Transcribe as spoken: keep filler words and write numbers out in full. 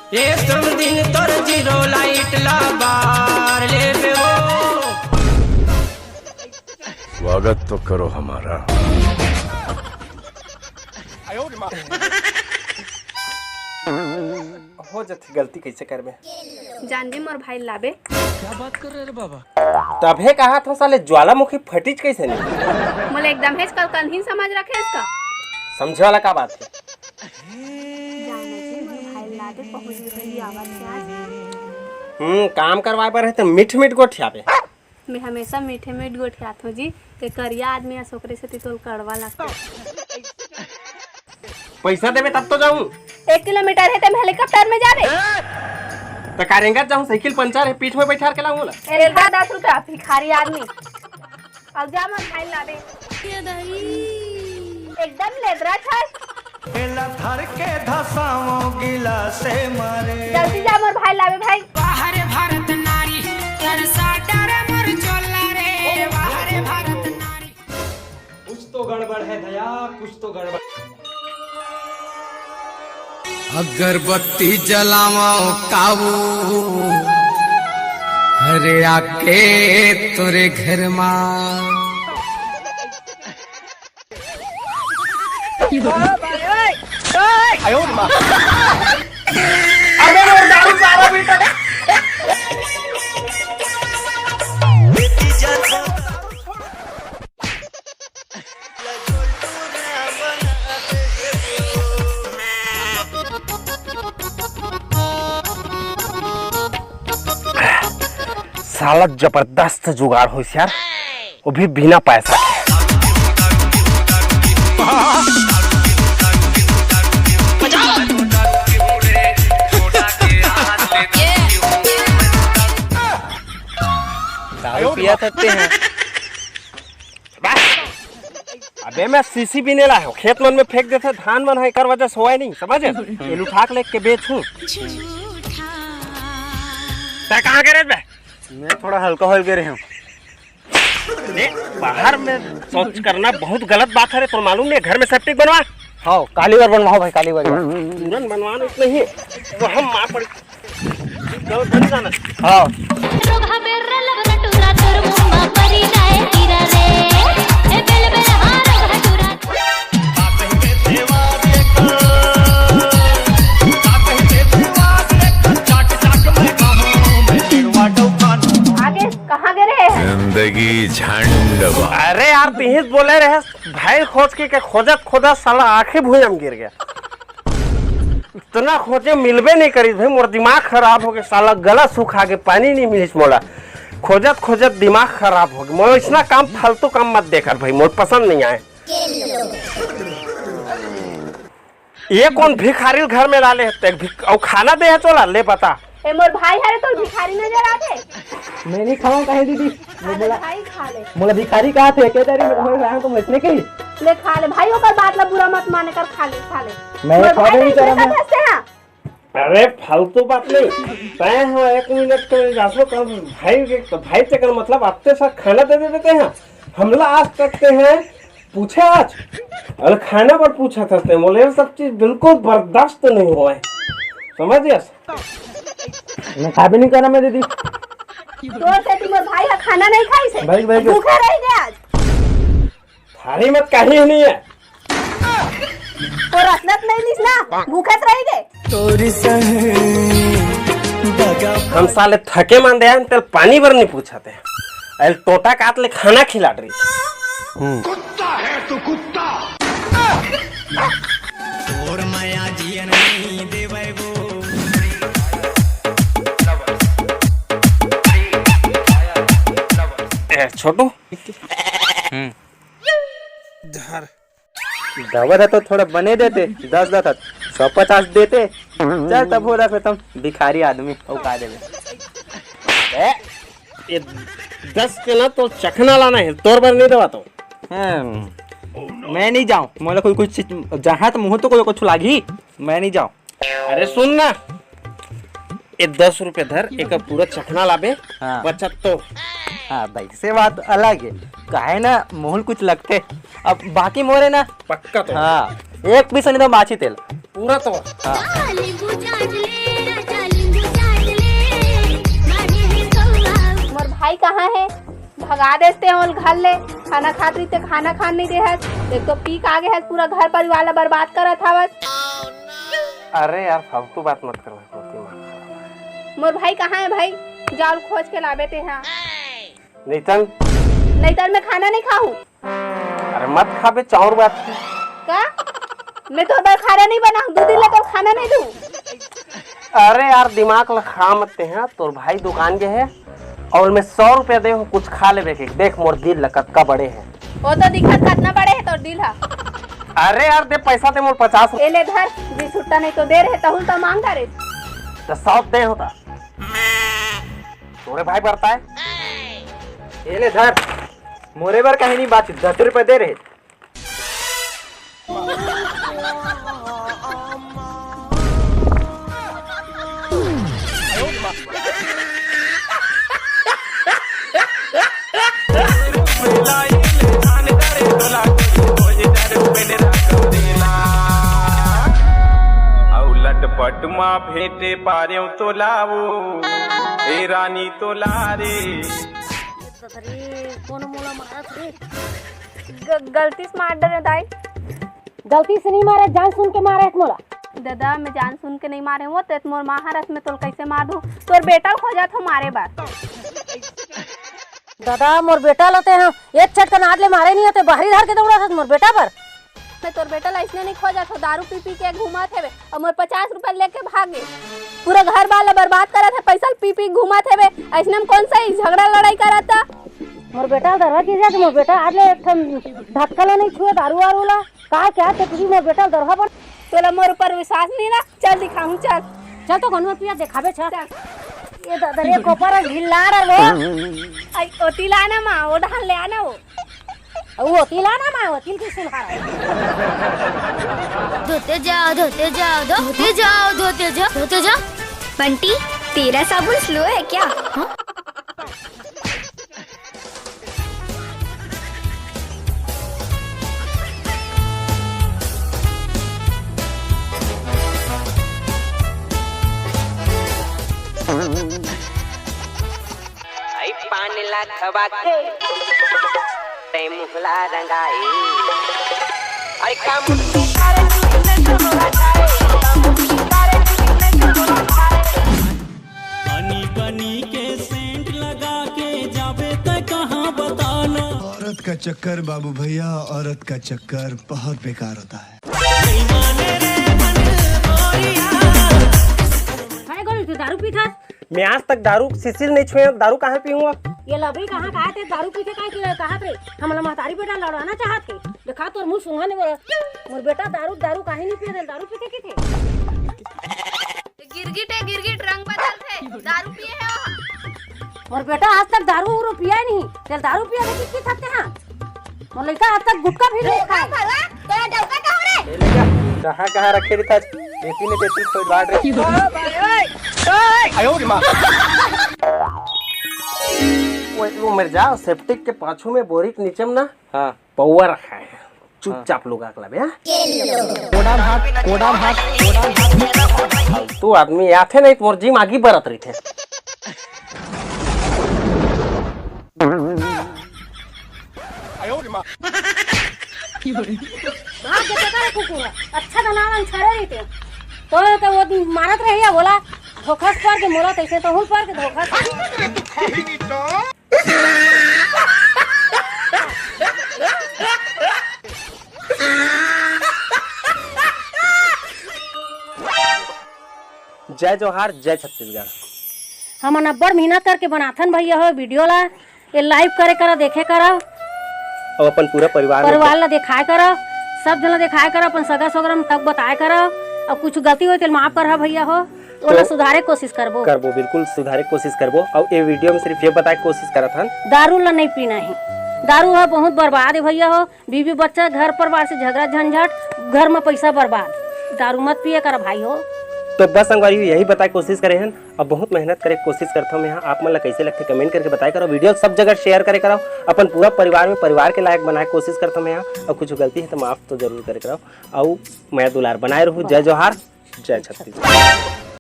एक दम दिन तोर जीरो लाइट ला बार लेबे हो। स्वागत तो करो हमारा। हो जथे गलती, कइसे करबे? जान दे मोर भाई लाबे। क्या बात कर रहे रे बाबा? तभे कहा था साले ज्वालामुखी फटिच कइसे नहीं? मोला एकदम हेच कल कन्हीन समझ रखे इसका। समझे वाला का बात है? जान दे मोर भाई लाबे, पहुंच गई आवत है आज। हम्म, काम करवाए बर है तो मीठ मीठ गोठियाबे। मैं हमेशा मीठे मीठ गोठियात हूँ जी, ते करिया आदमी अस ओकरे सेती तोल कड़वा लगता। पैसा देबे तब तो जाऊं। एक किलोमीटर है, ते मैं हेलीकॉप्टर में जाबे। त का रेंगत जाऊं, साइकिल पंचर है, पीठ में बैठार के लाऊं ला। ए, दस रुपया भिखारी आदमी। अब जा मोर भाई लाबे। एकदम लेदरा छस। एला धर के धसाओ गिलासे मारे। जल्दी जा मोर भाई लाबे भाई। वाह रे भारत नारी, तरसा डरे मोर चोला रे। वाह रे भारत नारी। कुछ तो गड़बड़ है दया, कुछ तो गड़बड़। अगरबत्ती जलावा काबू, अरे आके तोरे घर मा। अबे वो दारू सारा पीटा। साला जबरदस्त जुगाड़ होइस यार, वो भी बिना पैसा के। दारू पिया सकते हैं। अबे मैं सीसी बीने ला हूँ, खेत मन में फेंक देथे धान मन है, एकर वजह से होए नहीं, समझ? ये उठा के लेके बेचूं। तै कहाँ गिरे बे? मैं थोड़ा अल्कोहल गिरे हूँ। देख, बाहर में शौच करना बहुत गलत बात है रे, तो मालूम नहीं, घर में सेप्टिक बनवा। हाँ, काली बार बनवाओ भाई, काली बार। तुरंत बनवा नहीं, नहीं तो हम मार पड़ी। चल, बन जाना। हाँ। रोगहा बेर्रा लबरा टुरा तोर मुंह मा परी जाए कीरा रे। ए बेल बेल हाँ रोगहा टुरा। आगे कहाँ गिरे हैं? जिंदगी झंड बा। अरे यार, तिहिस बोले रहे भाई खोज के, के खोजत खोजत साला आखिरी भुइयां में गिर गया। इतना खोजे मिलबे नहीं करिस भाई, मोर दिमाग खराब हो गया साला, गला सूखा के पानी नहीं मिलिस मोला। खोजत खोजत दिमाग खराब हो गया। मोर इसना काम, फालतू काम मत देखत भाई, मोर पसंद नहीं आए। ये कौन भिखारी घर में डाले है? ते भिख-, अउ खाना दे है तोला, ले बता। ए मोर भाई हरे, तोर भिखारी नजर आथे। मैं नहीं खाऊं कहे दीदी। अरे मोला, भाई खा ले। मोला भिखारी कहा थे, के तारी मोर भाई को मछली कही। ले खा ले भाई, ओकर बात ला बुरा मत माने कर, खा ले, खा ले। मैं मोर खाबे भाई नहीं करम। हंसते हैं। अरे फालतू बात नहीं। तय हो एक मिनट के लिए जासो कर भाई के, तो भाई से कर मतलब आते साथ खाना दे देते हैं। हमला आज तक ते हैं पूछे आज? अरे खाना पर पूछा था ते, बोले ये सब चीज बिल्कुल बर्दाश्त नहीं हुआ है, समझ गया? मैं खाबे नहीं करम मैं दीदी। तोर से तू मोर भाई का खाना नहीं खाई से? भाई, भाई, भूखे रह गया आज। थारी मत कहीं नहीं है। तोर असनत नहीं लिस ना, भूखे रह गए। तोरी सहे दगा हम साले थके मान दे हैं, तेल पानी भर नहीं पूछा। अल टोटा काट ले खाना खिला रही। हम्म। कुत्ता है तू, कुत्ता। तोर माया जियन नहीं देवे वो। ए, छोटू। हम्म। धर। दवा था तो थोड़ा बने देते, दस दस था, सौ पचास देते। चल तब हो रहा फिर तुम भिखारी आदमी, वो का देवे। ए, ये दस के ना तो चखना लाना है, तोर बर नहीं दवा तो। हम्म, मैं नहीं जाऊँ, मोला कोई कुछ चीज, जहाँ तो मुँह तो कोई कुछ लागी, मैं नहीं जाऊँ। अरे सुन ना, ये दस रुपये धर, एक पूरा चखना लाबे, हाँ। बचत तो। हाँ भाई, से बात अलग है, काहे ना मोहल कुछ लगते, अब बाकी मोरे ना। पक्का तो। हाँ, एक पीस नहीं तो माछी तेल। पूरा तो। हाँ। गा देस ते ओला घर ले, खाना खात रहिस ते खाना खान नइ देहस। एक तो पी के आगे हस, पूरा घर परिवार ला बर्बाद करत हवस। अरे यार, फालतू बात मत कर, मोर दिमाग खराब है। मोर भाई कहाँ है भाई? जा ओला खोज के लाबे ते हा। नइतन? नइतन मैं खाना नइ खाहूँ। अरे मत खाबे, चाउर बात है। का? मैं तोर बर खाना नइ बनाहूँ, दू दिन ले तोर खाना नइ दूँ। अरे यार, दिमाग ला खा मत ते हा, तोर भाई दुकान गे हे अउ मैं सौ रुपया दे हूँ, कुछ खा लेबे के। देख मोर दिल ला कतका बड़े हे। वो तो दिखत कतना बड़े हे तोर दिल हा। अरे यार, दे पैसा दे मोर पचास। ए ले धर, जी छुट्टा नइ तो दे रहे, तहूँ तो मांग रहे। तो सौ दे होता। तोरे भाई बरता है। ए ले धर, मोरे बर कहीं नहीं बात, दस रुपया दे रहे। अउ लटपट मा भेंटे पारेव तोला वो, ए रानी तोला रे। अरे, कोनो मोला मारत रे। ग-, गलती से मार डरे दाई। गलती से नहीं मारे, जान सुन के मारे मोला। दादा, मैं जान सुन के नहीं मारे हूँ, ते मोर माँ हरस, मैं तोला कैसे मार दूँ? तोर बेटा ल खोजत हो मारे बर। दादा, मोर बेटा ल ते हा एक चटकन आज ले मारे नहीं होते, बाहरी धर के दौड़ा था मोर बेटा बर। मैं तोर बेटा ला अइसने नहीं खोजत हो, दारू पी पी के घूमत हेवे अउ मोर पचास रुपया लेके भागे। पूरा घर बार ला बर्बाद करत हे, पैसा ल पी पी घूमत हेवे। अइसने में कौन सा ही झगड़ा लड़ाई करत हे? मोर बेटा ल दरवा की जात, मोर बेटा आज ले एक ठन धक्का ला नहीं छुए दारू वारू ला। का क्या ते तुझी मोर बेटा ल दरवा बन। तोला मोर ऊपर विश्वास नहीं ना, चल दिखाहूँ, चल। चल तो गनुआ पिया देखाबे, चल। चल। ये दादा रे, कोपर ढिल्ला रहो। आई ओती लाना माँ, वो ढाल ले आना वो। वो तिल आना माँ, वो तिल की सुलहा रहा है। धोते जाओ, धोते जाओ, धोते जाओ, धोते जाओ, धोते जाओ। बंटी, तेरा साबुन स्लो है क्या? हाँ? आई पान ला खवा के, तै मुहला रंगाई। आई का मुट्ठी तारे चुटने चलो रखाए, का मुट्ठी तारे चुटने चलो रखाए। हनी बनी के सेंट लगा के जाबे त कहाँ बताना। औरत का चक्कर बाबू भैया, औरत का चक्कर बहुत बेकार होता है। हाय गोलू, तू दारू पीथस? मैं आज तक दारू सीसी ल नहीं छुए, दारू कहाँ पीऊँगा? ये लबरी कहाँ कहाँ थे दारू पीथे काहे के कहाँ थे? हमला महतारी बेटा लड़वाना चाहत के। देखा तोर मुंह सुंघा नहीं बोला। मोर बेटा दारू, दारू काहे नहीं पिए, दारू पीथे की थे? गिरगिट है, गिरगिट रंग बदलथे, दारू पिए है वहाँ। मोर बेटा आज तक दारू उरू पिया ही नहीं, तेल दारू पिया देखी की थकते हैं। मोर लइका आज तक गुटखा भी नहीं खाए। भला तोरा डौका का हो रे? ए लइका, कहाँ कहाँ रखे रही था? बेटी ने बेटी खोज बांट रही। आयो रे माँ। वो, वो मर जा, सेप्टिक के पाछू में बोरी के नीचे में ना, हाँ। पौवा रखा है, चुपचाप लोग आग लबे, हाँ? कोड़ा भात, कोड़ा भात, कोड़ा भात। फालतू आदमी आथे नहीं तो मोर जीम आगी बरत रही थे। भाग के देखा रे कुकुर, अच्छा दाना वाला छड़े रही थे। तो, तो वो दिन मारत रही है बोला, धोखा से पर के मोला तैसे तो हूँ पर के धोखा से। जय जोहार, जय छत्तीसगढ़। हमन अब्बड़ मेहनत करके बनाथन भैया हो वीडियो ला। ये लाइव करे करा, देखे करा। अउ अपन पूरा परिवार में परिवार ला देखाए करा, सब झन ला देखाए करा, अपन सगा सोगरा में तक बताए करा। अउ कुछ गलती होई तेल माफ करहा भैया हो, ओला तो सुधारे कोशिश करबो। करबो, बिल्कुल सुधारे कोशिश करबो। अउ ये वीडियो में सिर्फ ये बताए कोशिश करत हन, दारू ला नहीं पीना है। दारू ह बहुत बर्बाद है भैया हो, बीवी बच्चा घर परिवार से झगड़ा झंझट, घर में पैसा बर्बाद। दारू मत पिए करा भाई हो। तो बस संगवारी हो, यही बताए कोशिश करे हन। अब बहुत मेहनत करे कोशिश करथव मैं, आप मन ला कैसे लगथे कमेंट करके बताए करो। वीडियो सब जगह शेयर करे करो, अपन पूरा परिवार में परिवार के लायक बनाए कोशिश करथव मैं। अउ कुछ गलती है तो माफ तो जरूर करे करो। अउ मैं दुलार बनाए रहू। जय जोहार, जय छत्तीसगढ़।